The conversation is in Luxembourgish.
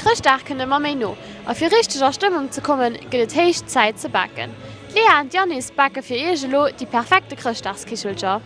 Chrëschtdag kënnt ëmmer méi no a fir richteg a Stëmmung ze kommen, gëtt et héich Zäit ze baken. D'Lea an d'Yanis bake fir iech elo déi perfekte Chrëschtdagskichelcher.